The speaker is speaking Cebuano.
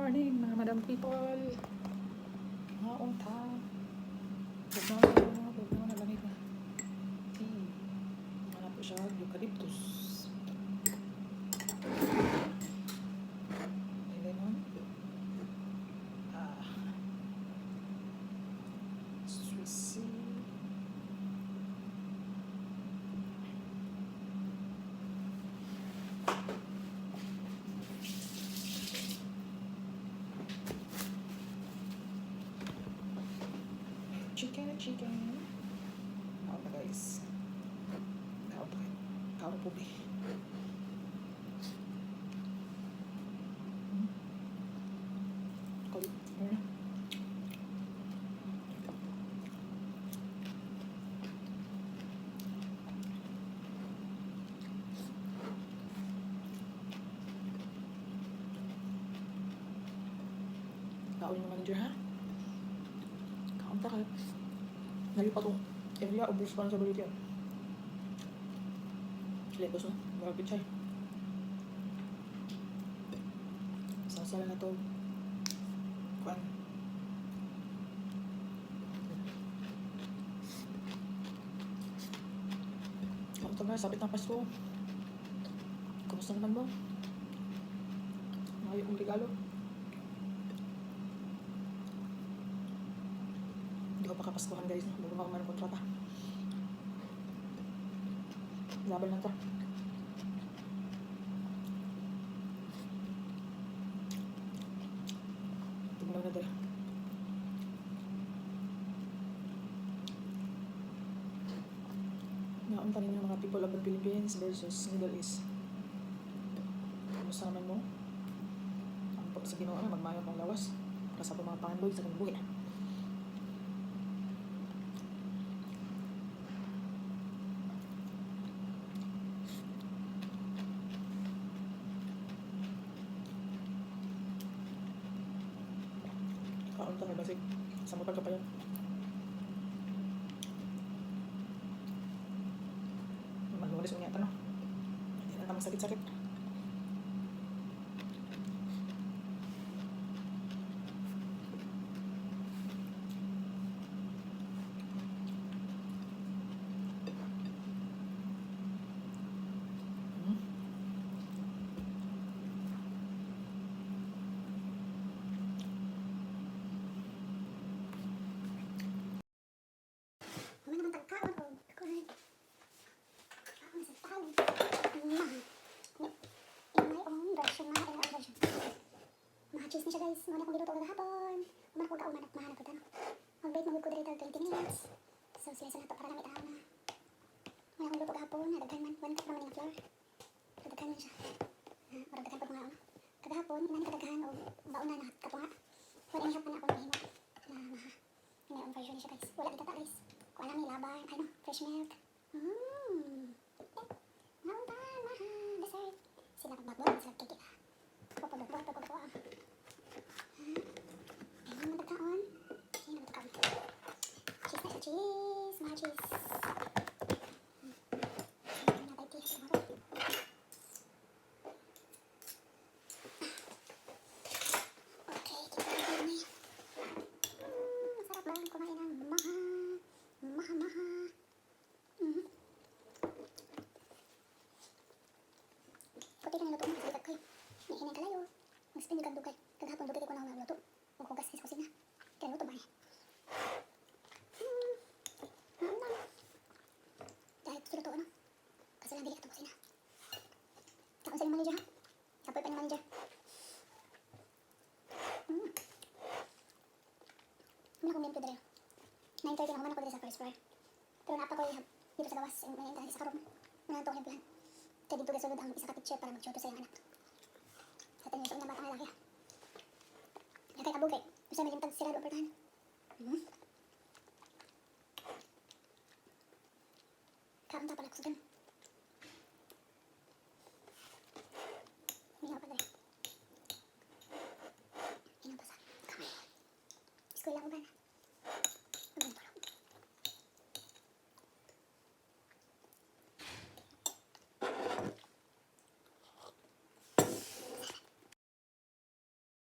Morning, mga madam people. Mga unta. Good morning, good morning, lamig na. Tea. Ano po siya? Eucalyptus. May lemon. Ah. Swiss. Chicken, chicken. Kaon na, guys. Kaon pa kayo. Kaon na po, be. Kaon. Ano na? Kaon yung manager, ha? Kaon ta kayo. Ngayon pa itong area of responsibility. Ah. Lettuce, no? Murag pichay. Sasala na to. Kuan. Kamusta, guys? Sabit ng Pasko. Kumusta naman mo? Ngayon kong regalo. Hindi ko pa kapaskuhan, guys. No? Bago ako ng kontrata. Laban lang to. Tugnaw na dala. Naunta ninyo, mga people of the Philippines versus Middle East. Kumusta naman mo? Ang po sa Ginoo na magmayo kong lawas para sa atong mga pangandoy sa kinabuhi. Kaon ta kay basig sa mo pagkapayan. Maglulis mo niya no. Hindi na naman sakit-sakit. Wala naman tagkaon o kuan. Kaon sa tao. Ma. In my own version, ma, in my own version. Mga cheese ni siya, guys. Muna akong giluto kagahapon. Human ako kauman at mahanap ko. Mag-bake magud ko diri tag 20 minutes. So sila sa nato para lami tao na. Muna akong luto gahapon, nadaghan man. 1 cup naman nga flour. Pero daghan man siya. Ah, murag daghan pa mga ano. Kagahapon, inani kadaghan og baon na katunga. 1.5 man akong nahimo na maha. In my own version ni siya, guys. Wala kita, guys. Kuha lang ni laban, ay no, fresh milk. Eh, nauntan, maha, dessert. Sila pagbabot, sila kiki. Papabot, papabot. Ayun naman tagkaon. Ayun naman tagkaon. Cheese na siya, cheese. Maha cheese. Ayun na tayo tea sa mga. Okay, kita na tayo na. Masarap lang kumain ng maha. Maha, maha. Kuti ka niluto mo kasi kayo. May hinay kalayo. Mag-spend kag dugay. Kagahapon dugay ko na ako nagluto. Ug hugas sa kusina. Kaya luto ba ni? Maundang. Dahil sa luto ano. Kaso lang dili atong kusina. Kaon sa inyong manager, ha? Kapoy pa ng manager. Wala akong limpyo diri. 9:30 na human ako diri sa first floor. Pero naa pa ko dito sa gawas, may entrance sa karoom. Wala na itong limpihan. Kaya dito gasulod ang isa ka teacher para mag-tuto sa iyang anak. Sa 10 years old na bata nga laki. Kaya kay abog kay, usa malimtag sirado ang portahan.